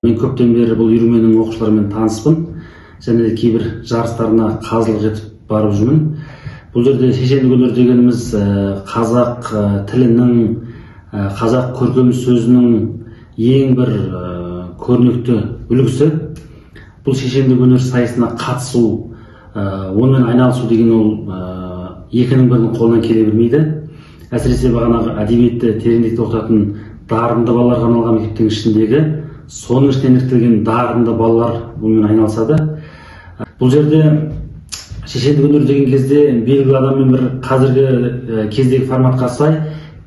Мен көптен бері бұл үйірменің оқушыларымен таныспын және де кейбір жарыстарына қазылық етіп барып жүрмін. Бұл жерде шешендік өнер дегеніміз қазақ тілінің, қазақ көркем сөзінің ең бір көрнекті үлгісі. Бұл шешендік өнер сайысына қатысу, онымен айналысу деген ол екінің бірінің қолынан келе бермейді. Әсіресе бағанағы әдебиетті тереңдете оқытатын дарынды балаларға арналған мектептің ішіндегі, соның ішінен іріктелген дарынды балалар бұнымен айналысады. Бұл жерде шешендік өнер деген кезде белгілі адаммен бір қазіргі кездегі форматқа сай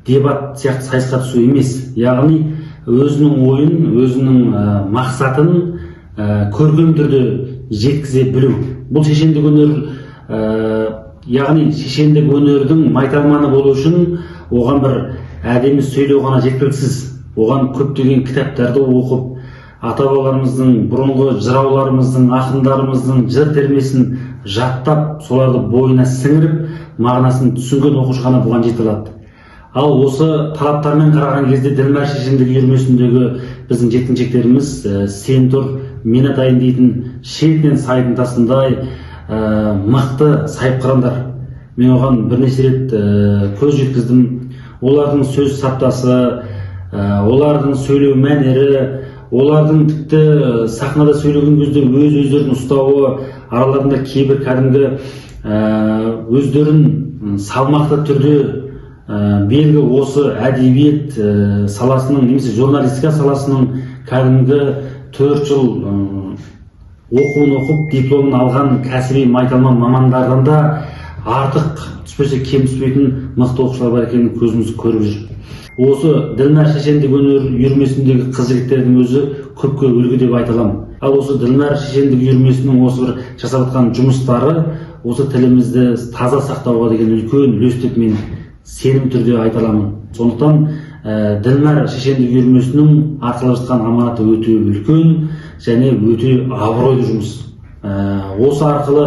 дебат сияқты сайысқа түсу емес, яғни өзінің ойын, өзінің мақсатын көркем түрде жеткізе білу. Бұл шешендік өнер, яғни шешендік өнердің майталманы болу үшін оған бір әдемі сөйлеу ғана жеткіліксіз. Оған көптеген кітаптарды оқып, ата бабаларымыздың, бұрынғы жырауларымыздың, ақындарымыздың жыр термесін жаттап, соларды бойына сіңіріп, мағынасын түсінген оқушы ғана бұған жете алады. Ал осы талаптармен қараған кезде Ділмәр шешендік үйірмесіндегі біздің жеткіншектеріміз, сен тұр, мен атайын дейтін шетінен сайдың тасындай мықты сайыпқырандар. Мен оған бірнеше рет көз жеткіздім. Олардың сөз саптасы, олардың сөйлеу мәнері, олардың тіпті сахнада сөйлеген кезде өз өздерін ұстауы, араларында кейбір кәдімгі өздерін салмақты түрде белгі осы әдебиет саласының немесе журналистика саласының кәдімгі 4 жыл оқуын оқып, дипломын алған кәсіби майталман мамандардан да артық түспесе, кем түспейтін мықты оқушылар бар екенін көзіміз көріп жүр. Осы Ділмәр шешендік өнер үйірмесіндегі қыз жігіттердің өзі көпке үлгі деп айта аламын. Ал осы Ділмәр шешендік үйірмесінің осы бір жасап жатқан жұмыстары осы тілімізді таза сақтауға деген үлкен үлес деп мен сенім түрде айта аламын. Сондықтан Ділмәр шешендік үйірмесінің атқарып жатқан аманаты өте үлкен және өте абыройлы жұмыс. Осы арқылы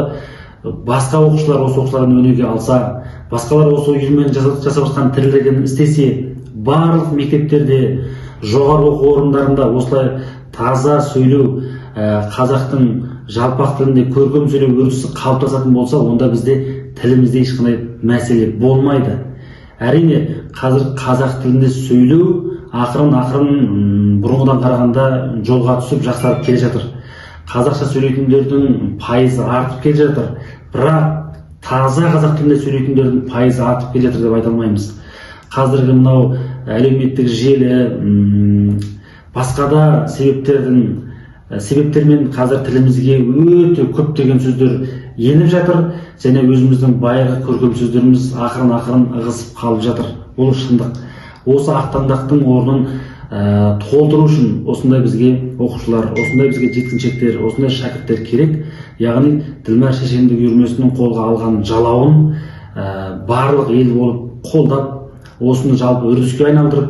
басқа оқушылар осы оқушылардан өнеге алса, басқалар осы үйірменің жасап жатқан тірлігін істесе, барлық мектептерде, жоғары оқу орындарында осылай таза сөйлеу, қазақтың жалпақ тілінде көркем сөйлеу үрдісі қалыптасатын болса, онда бізде тілімізде ешқандай мәселе болмайды. Әрине, қазір қазақ тілінде сөйлеу ақырын ақырын бұрынғыдан қарағанда жолға түсіп, жақсарып келе жатыр. Қазақша сөйлейтіндердің пайызы артып келе жатыр, бірақ таза қазақ тілінде сөйлейтіндердің пайызы артып келе жатыр деп айта алмаймыз. Қазіргі мынау әлеуметтік желі, басқа да себептермен қазір тілімізге өте көптеген сөздер еніп жатыр және өзіміздің баяғы көркем сөздеріміз ақырын ақырын ығысып қалып жатыр. Бұл шындық. Осы ақтаңдақтың орнын толтыру үшін осындай бізге оқушылар, осындай бізге жеткіншектер, осындай шәкірттер керек. Яғни Ділмәр шешендік үйірмесінің қолға алған жалауын барлық ел болып қолдап, осыны жалпы үрдіске айналдырып,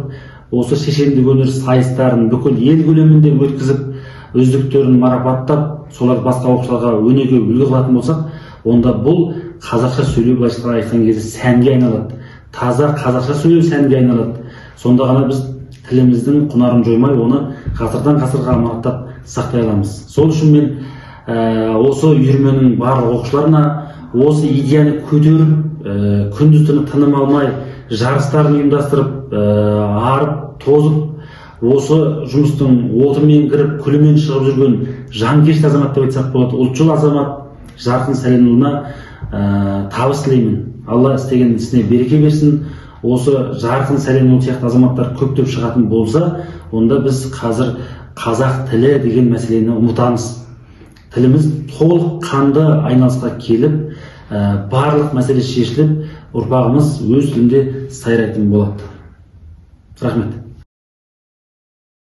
осы шешендік өнер сайыстарын бүкіл ел көлемінде өткізіп, үздіктерін марапаттап, соларды басқа оқушыларға өнеге, үлгі қылатын болсақ, онда бұл қазақша сөйлеу, былайша айтқан кезде, сәнге айналады. Таза қазақша сөйлеу сәнге айналады. Сонда ғана біз тіліміздің құнарын жоймай, оны ғасырдан ғасырға аманаттап сақтай аламыз. Сол үшін мен осы үйірменің барлық оқушыларына, осы идеяны көтеріп, күндіз түні тыным алмай жарыстарын ұйымдастырып, арып тозып, осы жұмыстың отымен кіріп, күлімен шығып жүрген жанкешті азамат деп айтсақ болады, ұлтшыл азамат Жарқын Сәленұлына табыс тілеймін. Алла істеген ісіне береке берсін. Осы Жарқын Сәленұлы сияқты азаматтар көптеп шығатын болса, онда біз қазір қазақ тілі деген мәселені ұмытамыз. Тіліміз толыққанды айналысқа келіп, барлық мәселе шешіліп, ұрпағымыз өз тілінде сайрайтын болады. Рахмет.